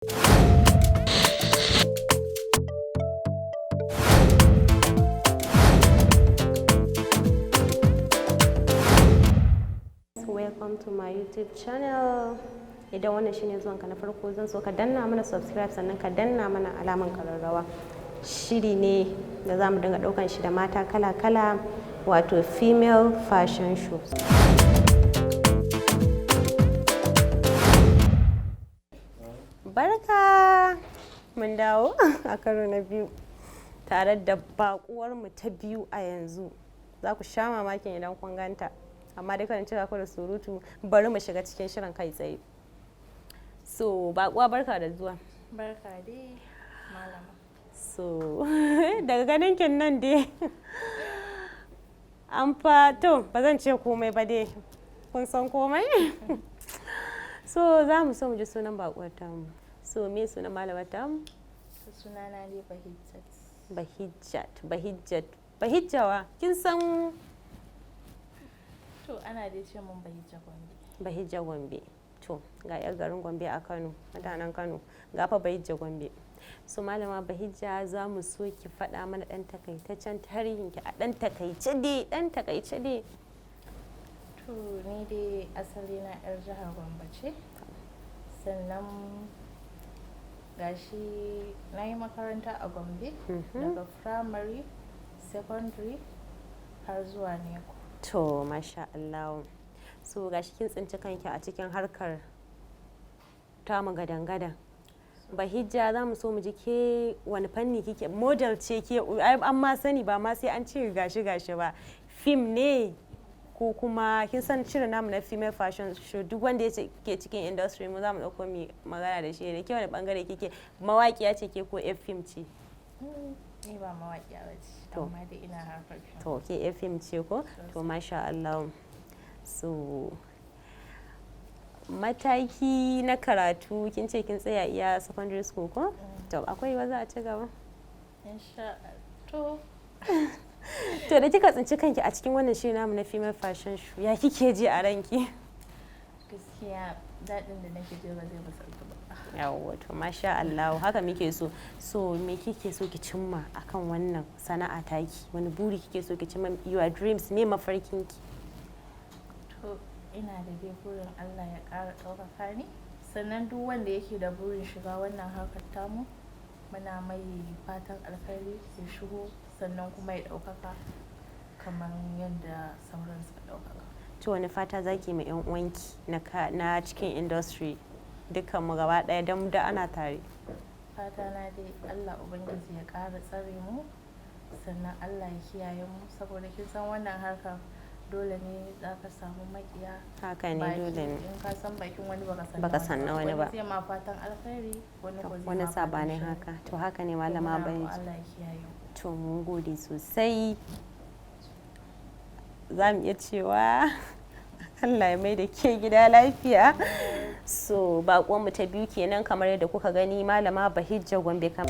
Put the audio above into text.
Welcome to my YouTube channel. Idan wannan shine zuwanka na farko, zan so ka danna mana subscribe, sannan ka danna mana alaman kararrawa. Shiri ne da za mu dinga ɗaukan shi da mata kala-kala, wato female fashion show. Barka, mun dawo a karo na biyu tare da bakuwar mu ta biyu a yanzu. Za ku sha mamakin idan kun ganta, amma dai kan cika ku da surutu, bari mu shiga cikin shirin kai tsaye. So bakuwa, barka da zuwa. Barka dai, malama. So daga ganin kin nan dai an fa, to ba zan ce komai ba dai, kun san komai. So za mu so mu ji sunan bakuwar tamu. So me sunan malamar tamu? Sunana dai Bahijjat. Bahijjat, Bahijjat, Bahijjawa, kin san? To, ana dai ce mun Bahijja Gombe. Bahijja Gombe. To ga yar garin Gombe a Kano, mutanen Kano, ga fa Bahijja Gombe. So malama Bahijja, za mu so ki faɗa mana ɗan takaitaccen tarihinki a ɗan takaice dai, ɗan takaice dai. To, ni dai asali na yar jihar Gombe ce. Sannan gashi na yi makaranta a Gombe daga primary, secondary har zuwa NECO. To masha Allah. So gashi kin tsinci kanki a cikin harkar tamu gadan-gadan. Bahijja, za mu so mu ji ke wani fanni kike? Model ce ke, an ma sani, ba ma sai an ce gashi gashi ba. Fim ne ko kuma kin san shirin namu na female fashion show, duk wanda ya ke cikin industry mu za mu dauko mu magana da shi ne. Ke wani bangare kike? Mawaƙiya ce ke ko yar fim ce? Ni ba mawaƙiya ba ce, To. amma dai ina harkar fim. To ke yar fim ce ko? To masha Allah. So mataki na karatu, kin ce kin tsaya iya secondary school ko? To akwai wa za a ci gaba? Insha to. To da kika tsinci kanki a cikin wannan shirin namu na female fashion show, ya kike ji a ranki? Gaskiya daɗin da nake ji ba zai misaltu ba. Yawwa, to masha Allah, haka muke so. So me kike so ki cimma akan wannan sana'a taki? Wani buri kike so ki cimma? Your dreams, me mafarkin ki? To ina da dai burin Allah ya ƙara ɗaukaka ni. Sannan duk wanda yake da burin shiga wannan harkar tamu, muna mai fatan alkhairi, ya shigo sannan kuma ya ɗaukaka kamar yadda sauran suka ɗaukaka. To wani fata zaki ma yan uwanki na cikin industry, dukkan mu gaba ɗaya, don da ana tare? Fata na dai Allah Ubangiji ya ƙara tsare mu, sannan Allah ya kiyaye mu, saboda kin san wannan harkar dole ne za ka samu maƙiya. Haka ne. Baki, dole ne. In ka san bakin wani, baka san Baka san na wani ba. Wani zai ma fatan alkhairi, wani ko zai wani ma fatan sabanin sharri. Haka, to haka ne To malama muna roƙon bai Allah ya kiyaye mu. To mun gode sosai. Za mu iya cewa Allah ya mai da ke gida lafiya. So mu ta biyu kenan, kamar yadda kuka gani, malama Bahijja Gombe. Kam